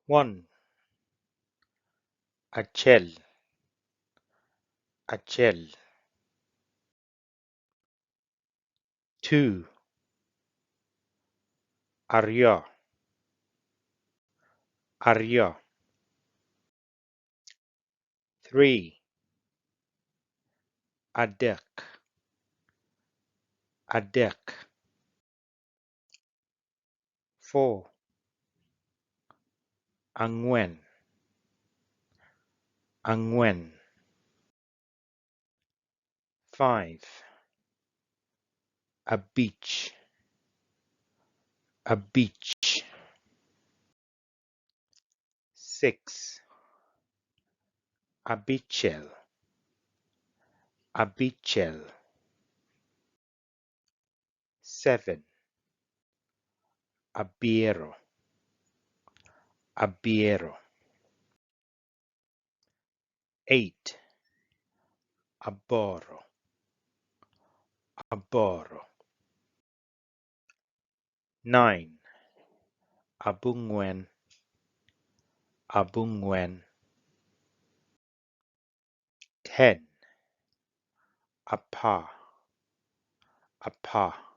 One, acel, acel. Two, aryo, aryo. 3 adek, adek. 4 angwen, angwen. 5 abic, abic. 6 abicel, abicel. 7 abiro, abiro. 8 aboro, aboro. 9 abongwen, abongwen. 10 apar, apar.